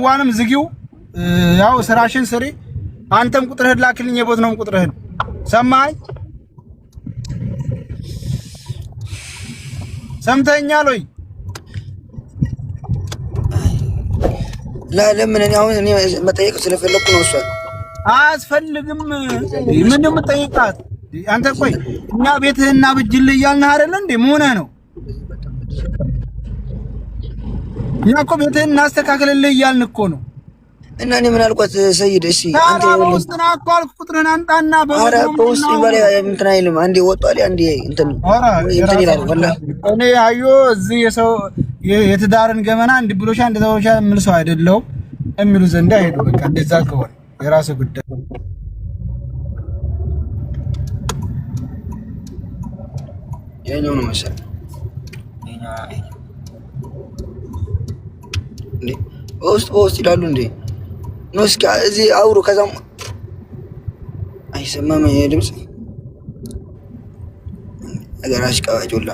ዋንም ዝጊው። ያው ስራሽን ስሪ። አንተም ቁጥርህን ላክልኝ፣ የቦት ነው ቁጥርህን። ሰማኸኝ? ሰምተኸኛል ወይ? ለምን እኔ አሁን እኔ መጠየቅ ስለፈለኩ ነው። እሷን አያስፈልግም። ምን ነው የምጠይቃት? አንተ ቆይ እኛ ቤትህና ብጅልህ እያልንህ አይደለ እንዴ? ምን ሆነህ ነው? እኛ እኮ ቤትህን እናስተካክልልህ እያልን እኮ ነው። እና እኔ ምን አልኳት? ሰይድ እሺ፣ አንተ በውስጥ ና እኮ አልኩህ። ቁጥርህን አምጣና ኧረ በውስጥ ይባል እንትን አይልም። አንዴ ወጧል፣ አንዴ እንትን እንትን ይላል። ወላሂ እኔ አዮ እዚህ የሰው የትዳርን ገመና እንዲህ ብሎሻል እንደዛ ብሎሻል የምል ሰው አይደለሁም። የሚሉ ዘንድ አይሄዱ። በቃ እንደዛ ከሆነ የራስህ ጉዳይ። የኛው ነው መሰለኝ እንዴ በውስጥ በውስጥ ይላሉ እንዴ ነው። እስኪ እዚህ አውሩ። ከዛም አይሰማም ይሄ ድምፅ ነገር አሽቃባጭ ሁላ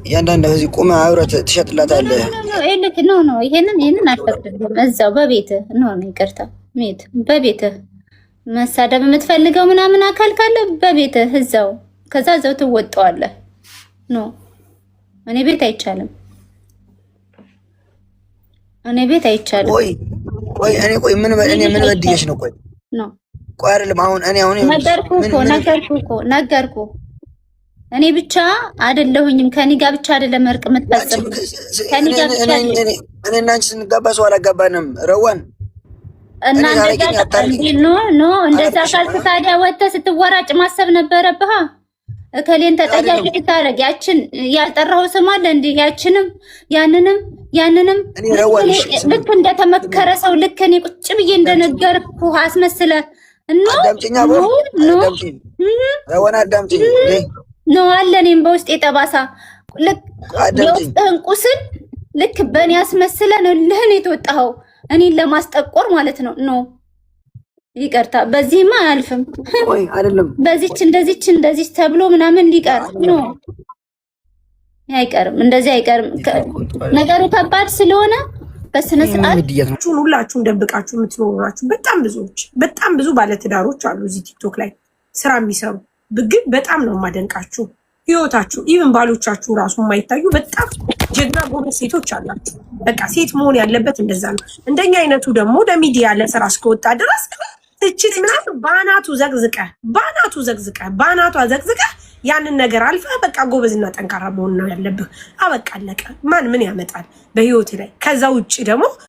እያንዳንድ እዚህ ቆመህ አብረህ ትሸጥላታለህ። No no ይሄንን ይሄንን አልፈቅድልህም። እዛው በቤትህ no no፣ ይቅርታ mute በቤትህ መሳደብ የምትፈልገው ምናምን አካል ካለ በቤትህ እዛው፣ ከዛ እዛው ትወጣዋለህ። No እኔ ቤት አይቻልም። እኔ ቤት አይቻልም። ቆይ ቆይ እኔ ቆይ ምን እኔ ምን በድዬሽ ነው? ቆይ No ቆይ አይደለም አሁን እኔ አሁን ነገርኩህ እኮ ነገርኩህ እኮ ነገርኩህ። እኔ ብቻ አይደለሁኝም። ከኔ ጋር ብቻ አይደለም እርቅ የምትፈጽም ከኔ ጋር ብቻ እኔ እና አንቺ ስንጋባ ሰው አላጋባንም። ረዋን እና እንደዛ no no እንደዛ ካልክ ታዲያ ወጥተህ ስትወራጭ ማሰብ ነበረብህ። እከሌን ተጠያቂ ብታደርግ ያችን ያልጠራኸው ስም አለ እንዴ? ያችንም ያንንም ያንንም ልክ እንደተመከረ ሰው ልክ እኔ ቁጭ ብዬ እንደነገርኩህ አስመስለህ no no no አለ እኔም በውስጤ ጠባሳ ልክ የውስጥህን ቁስል ልክ በእኔ አስመስለህ ነው ልህን የተወጣኸው እኔን ለማስጠቆር ማለት ነው። No ይቅርታ፣ በዚህማ አያልፍም። አይደለም በዚች እንደዚች እንደዚች ተብሎ ምናምን ሊቀር no አይቀርም፣ እንደዚህ አይቀርም። ነገሩ ከባድ ስለሆነ በስነ ስርዓት ሁላችሁም ደብቃችሁ የምትኖሩ ናችሁ። በጣም ብዙዎች በጣም ብዙ ባለትዳሮች አሉ እዚህ ቲክቶክ ላይ ስራ የሚሰሩ ግን በጣም ነው የማደንቃችሁ። ህይወታችሁ even ባሎቻችሁ ራሱ የማይታዩ በጣም ጀግና ጎበዝ ሴቶች አላችሁ። በቃ ሴት መሆን ያለበት እንደዛ ነው። እንደኛ አይነቱ ደግሞ ለሚዲያ ለስራ እስከወጣ ድረስ ትችት ምናምን በአናቱ ዘቅዝቀ በአናቱ ዘቅዝቀ በአናቷ ዘቅዝቀ ያንን ነገር አልፈህ በቃ ጎበዝና ጠንካራ መሆን ነው ያለብህ። አበቃ አለቀ። ማን ምን ያመጣል በህይወት ላይ? ከዛ ውጭ ደግሞ